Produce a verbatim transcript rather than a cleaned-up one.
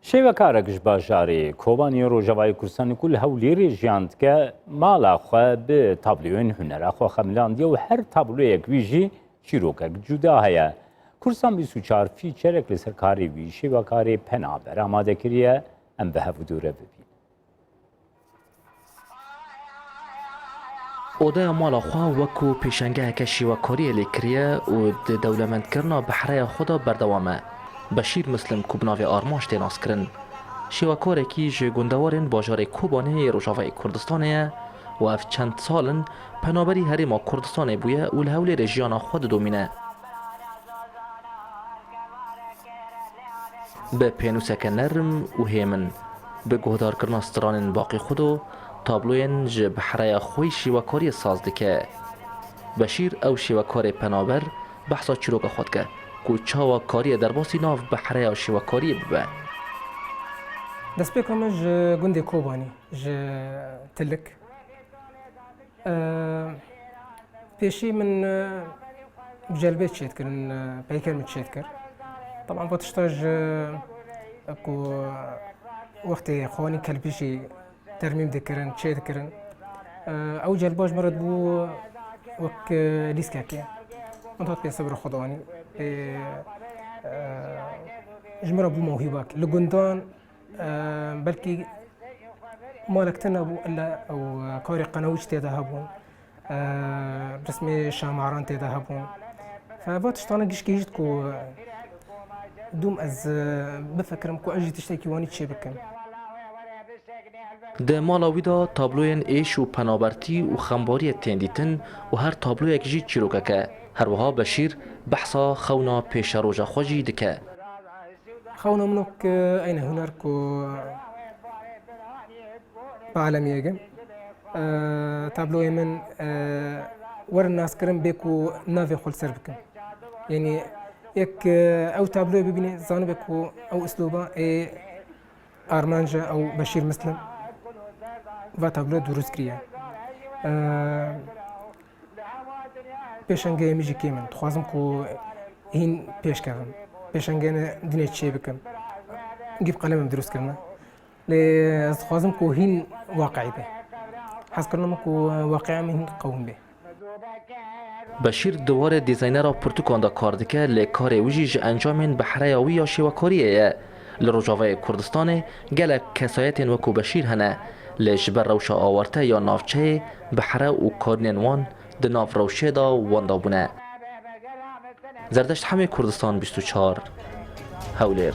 Şêwekarek ji bajarê Kobaniyê Rojavayê Kurdistanê ku li Hewlêrê jiyan dike, mala xwe bi tabloyên hunera xwe xemilandiye û her tabloyek wî jî çîrokek cuda heye. Kurdistan bîst û çar fîçerek li ser karê wî şêwekarê Penaber amade kiriye, em bi hev û dû re bibînin. Odeya mala xwe wekû pêşengeheke şêwekariyê lê kiriye û di dewlemendkirina behreya xwe de berdewam e. Beşîr Muslim ku bi navê Armanc tê naskirin, şêwekarekî ji gundewarên bajarê Kobanê yê Rojavayê Kurdistanê ye û ev çend sal in penaberî Herêma Kurdistanê bûye û li Hewlêrê jiyana xwe didomîne. Bi pênûseke nerm û hêmin, bi guhdarkirina stranên baqî xwe do, tabloyên ji behreya xwe yî şêwekariyê saz dike. Beşîr ew şêwekarê penaber behsa çîroka xwe dike ku çawa kariye derbasî nav behreya şêwekariyê bibe. Destpêka min ji gundê Kobanî, ji Tilik. Eee, pêşî min, eee, celbê çêdikirin, eee, peyker min çêdikir. Taban, va tişta ji, eee, ku wextê xwanî kelbî jî termîm dikirin, çêdikirin. Eee, ew celba ji min re dibû wek, eee, lîskekê. Min hat pê sebra xwe danî. Pê, eee, ji min re bû mewhîbek. Li gundan Eee, belkî malek tune bû, illa ew, eee, karê qenewîç tê de hebûn. Eee, rismê şamaran tê de hebûn. Fe va tiştana gişkî hişt ku, eee, dûm ez, eee, bifikirim ku ez jî tiştekî wanî çê bikim. Di mala wî de tabloyên êş û penabertî û xembariyê tên dîtin û her tabloyek jî çîrokek e. Her wiha Beşîr behsa xewna pêşeroja xwe jî dike. Xewna min ok, e, eyne huner ku bi alemiyê ge. E, tabloyê min, e, werin naskirin bê ku navê xwe li ser bikim. Yanî yek, e, ew tabloyê bibînî, zanibe ku ew usluba ê Armanca ew Beşîr Muslim va tablo durust kiriye. E, Pêşengeyê min jî kêm in. Dixwazim ku hîn pêş kevim. Pêşengeyê dinê çê bikim. Gî bi qelemim dirust kirine. Lê ez dixwazim ku hîn waqiî be. Hezkirina min ku waqiya min hîn qewim be. Beşîr di warê dîzaynera pirtûkan de kar dike, lê karê wî jî ji encamên behreya wî ya şêwekariyê ye. Li Rojavayê Kurdistanê gelek kesayetên wekû Beşîr hene, lê ji ber rewşa awarte ya navçeyê, behre û karînên wan di nav rewşê de wenda bûne. Zerdeşt Hemê, Kurdistan bîst û çar, Hewlêr.